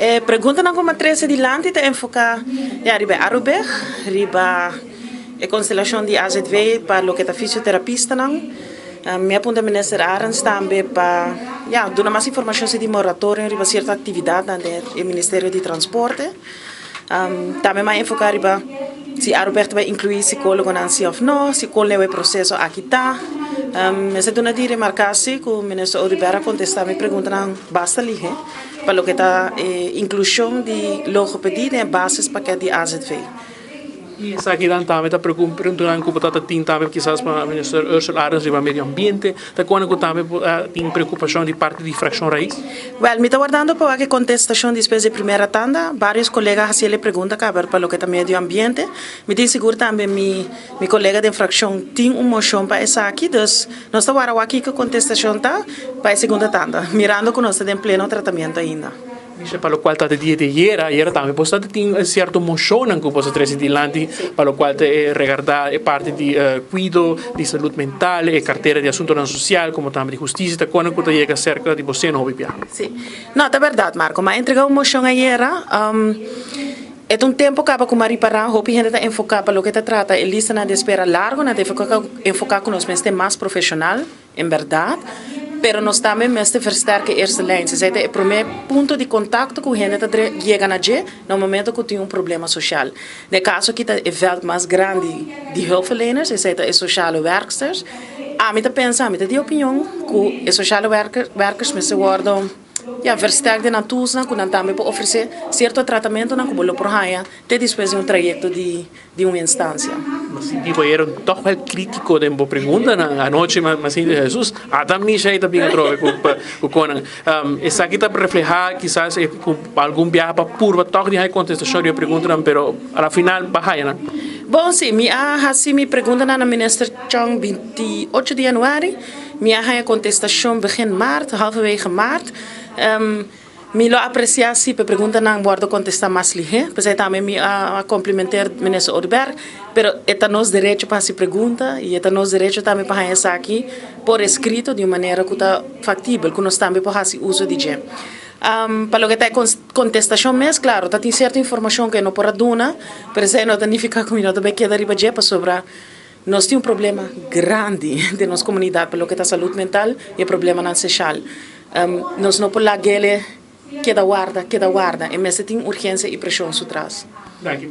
E preguntanan ku mi a trese dilanti ta enfoká, ya, riba e Arubeg, riba e konstelashon di AZV pa loke ta fisioterapistanan. Mi a puntra Minister Arends tambe pa, ya, duna mas informashon si di moratorio riba sierto aktividatnan den e Ministerio di Transporte. Tambe mi a enfoká riba si Arubeg ta bai inkluí sikólogonan si òf no, si kon leu e proseso aki ta. Mester duna di remarká si ku Minister Oduber a kontestá mi preguntanan basta lihe pa loke ta e inklushon di logopedie den e basispakèt di AZV. I esakinan tambe ta preguntanan ku bo ta tin tambe kisas pa Minister Ursula Arends riba medio ambiente. Ta kone ku tambe bo tin preokupashon di parti di Frakshon Rais? Wèl, mi ta wardando pa wak e kontestashon despues di e primera tanda. Vários kolega a hasi el e pregunta kaber pa loke ta medio ambiente. Mi tin sigur tambe mi mi kolega den frakshon tin un moshon pa esaki. Dus nos ta wara wak kiko kontestashon ta pa e segunda tanda, mirando ku nos ta den pleno tratamiento ainda. Misha, pa lokual ta di dia di ayera, ayera tambe bo sa ta tin sierto moshonnan ku bo sa trese dilanti pa lokual ta e regardá e parti di kuido di salud mental, e kartera di asuntonan sosial komo tambe di hustisia, ta kòne ku ta yega serka di bo seno hopi bia? Sí. No, ta bèrdat, Marco. Mi a entregá un moshon ayera. E ta un tempu kaba ku mi a ripará hopi hende ta enfoká pa loke ta trata e listanan di espera largu, nan ta enfoká ku nos mester mas profeshonal. En berdad, pero nos tambe mester versterk e eerste lijn. Esei ta e prome punto di contacto cu hende ta yega na dje na momento cu tin un problema social. Den e caso aki ta e veld mas grandi di hulpverleners, esei ta e sociale werksters. Ami ta pensa, ami ta di opinion cu e sociale werkers mester wordo, ya, versterk den nan toolsnan cu nan tambe por ofrece cierto tratamentonan cu bo lo por haya te despues di un trayecto di di un instancia. Ma sinti bo era toch wel critico den bo preguntanan anochi, ma sinti Jesus, ata Misha ei ta bin atrobe cu conan. Esaki ta refleha kisas cu algun biaha pa purba toch di haya contestacion riba e preguntanan, pero a la final ba haya nan. Bon, si, mi a haci mi preguntanan na Minister Chong 28 di januari, mi a haya contestacion begin maart, halverwege maart. Mi lo aprecia si p'e preguntanan wordo contesta mas lihe. P'esei tambe mi a complimenter Minister Oduber, pero e ta nos derecho pa haci pregunta y e ta nos derecho tambe pa haña esaki por escrito di un manera cu ta factibel, cu nos tambe por haci uso di dje. Pa loke ta e contestacion mes, claro, ta tin cierto informacion cu e no por a duna, pero esei no ta nifica cu mi no ta bay keda riba dje pasobra nos tin un problema grandi den nos comunidad pa loke ta salud mental y e problemanan social. Nos no por lag'ele keda warda, keda warda. E mester tin urgensia i preshon su tras. Danki.